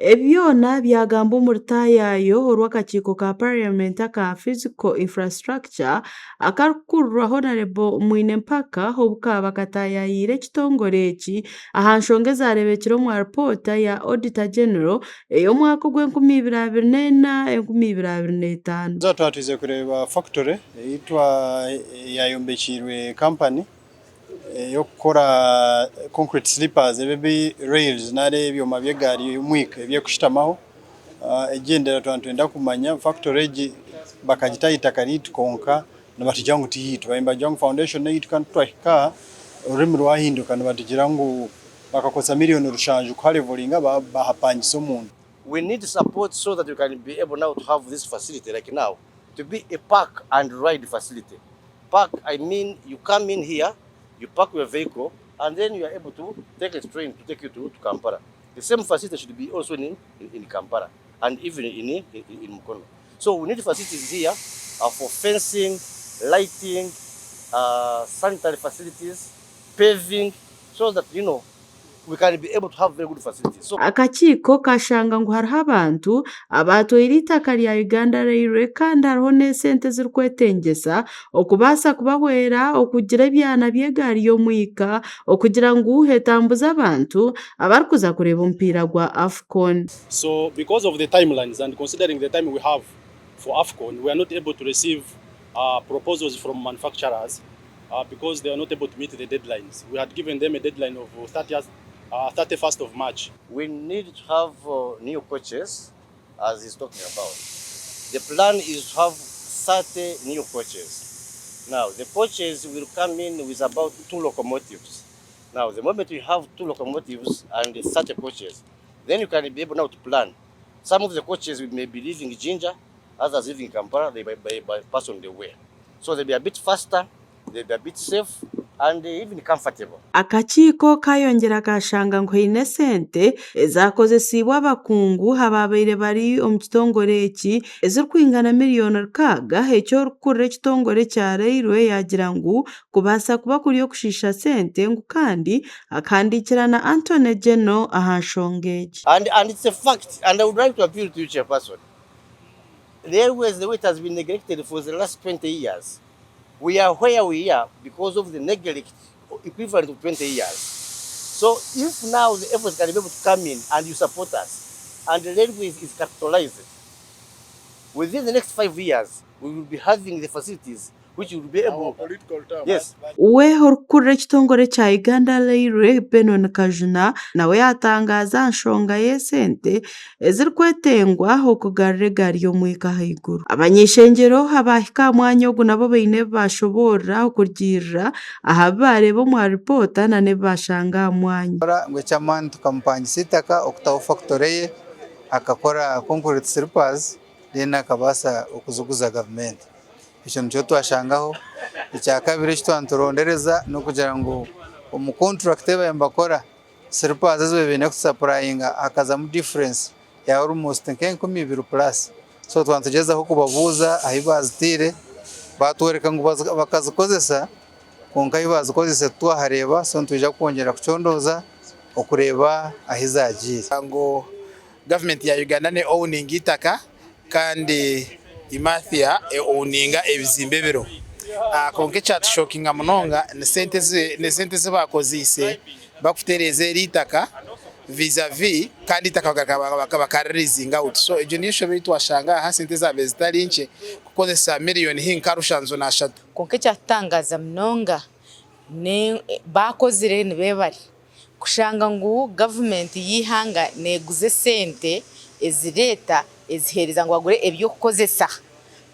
Ebi byona byagambwa omu rutaayaayo orw'akakiiko ka Parliament aka Physical Infrastructure akarikukurirwa Honarebo Mwine Mpaka obu kaaba kataayaayiire ekitongore eki aha nshonga ezaareebekire omu aripoota ya Auditor General ey'omwaka ogw'e2024, 2025. Twaba twizire kureeba fakitori ei eyayombekiirwe kampani ey'okukora concrete slippers ebi ebi rails nari ebyoma by'egaari y'omwika eby'okushutamaho. Ekigyendera twaba nitwenda kumanya fakitori egi bakagita aha itaka ryaitu kwonka nibatugira ngu tiyaitu. Baabaire nibagira ngu foundation n'eyaitu kandi kutwahika aha orurimi rwahinduka nibatugira ngu bakakozesa miriyoni rushanju kuhalevoringa bahapangisa omuntu. We need support so that we can be able now to have this facility like now to be a park and ride facility. Park I mean you come in here, you park your vehicle and then you are able to take a train to take you to, to Kampala. The same facility should be also in, in, in Kampala and even in, in, in Mukono. So we need facilities here for fencing, lighting, sanitary facilities, paving, so that you know we can be able to have very good facilities. So Akakiiko kashanga ngu hariho abantu abaatwaire eitaka rya Uganda Railway kandi hariho n'esente ezirikwetengyesa okubaasa kubahwera okugira ebyana by'egaari y'omwika okugira ngu etambuze abantu abarikuza kureeba omupiira gwa AFCON. So because of the timelines and considering the time we have for AFCON, we are not able to receive proposals from manufacturers because they are not able to meet the deadlines. We had given them a deadline of 30th, 31st of March. We need to have new coaches, as he's talking about. The plan is to have 30 new coaches. Now, the coaches will come in with about two locomotives. Now, the moment you have two locomotives and 30 coaches, then you can be able now to plan. Some of the coaches may be leaving Jinja, others leaving Kampala, they by pass on the way. So they'll be a bit faster, they'll be a bit safe, and even comfortable. Akakiiko kayongyera kashanga ngu haine esente ezakozesiibwe abakungu ababaire bari omu kitongore eki ezirikwingana miliyoni 6, eki orikukurira ekitongore kya Railway yagira ngu kubaasa kuba kuri okushiisha sente, ngu kandi akahandiikira na Attorney General aha nshonga egi. And it's a fact, and I would like to appeal to you, Chairperson. Railways, the way it has been neglected for the last 20 years, we are where we are because of the neglect equivalent to 20 years. So if now the efforts can be able to come in and you support us, and the railways is capitalized, within the next 5 years, we will be having the facilities which will be able. Yes. We orikukurira ekitongore kya Uganda Railway, Benon Kajuna, nawe yatangaza aha nshonga y'esente ezirikwetengwa okugarura egaari y'omwika ahaiguru. Abany'ishengyero abahika aha mwanya ogu nabo baine ebi bashoboorora okurugiirira aha bi bareeba omu ripoota na n'ebi bashanga aha mwanya. Ngu eky'amaani tukamupangisa eitaka okutaho fakitore ye akakora concrete slippers then akabaasa okuziguza gavumenti. Ekyo nikyo twashangaho. Ekyakabiri eki twaba niturondereza n'okugira ngu omu contract ei baabaire nibakora, slippers ezi baabaire baine kutusapulayinga hakazamu difference ya almost nk'enkumi ibiri plus. So twaba nitugyezaho kubabuuza ahu baaziteire, baatworeka ngu bakazikozesa kwonka ahu baazikozesa titwahareeba, so nitwija kwongyera kucondooza okureeba ahu zaagiire. Ngu gavumenti ya Uganda ne owninga eitaka kandi Imathia e owninga ebizimbe ebiriho. Kwonka ekyatushokinga munonga ni sente ezi bakozeise bakutereeza eri eitaka vis a vis kandi eitaka bakaririzinga out. So egyo niyo nshobe ei twashanga aha sente ezabaire zitari nkye kukozesa miriyoni haihi nka 73. Kwonka ekyatutangaza munonga bakozire nibebare kushanga ngu gavumenti y'eihanga neeguza esente ezireeta eziheereza ngu bagure eby'okukozesa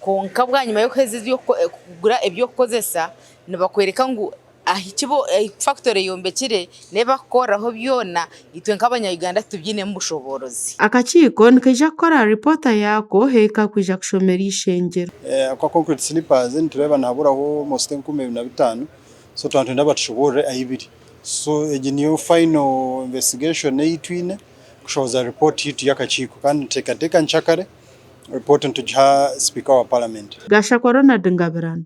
kwonka bwanyima y'okuheeza kugura eby'okukozesa nibakworeka ngu ahu fakitore eyombekire n'ebi barikukoreraho byona itwe nk'abanya-Uganda titubyinemu bushoboorozi. Akakiiko nikaija kukora ripoota yaako ekakwija kushomera eishengyero. Kwa concrete slippers nitureeba nihaburaho almost 25,000, so twaba nitwenda batushoboorore ahu biri. So egi niyo final investigation ei twine kushohoza report yaitu y'akakiiko kandi nituteekateeka nkyakare report nitugiha sipiika wa parliament. Gashakwa Ronald Ngabirano.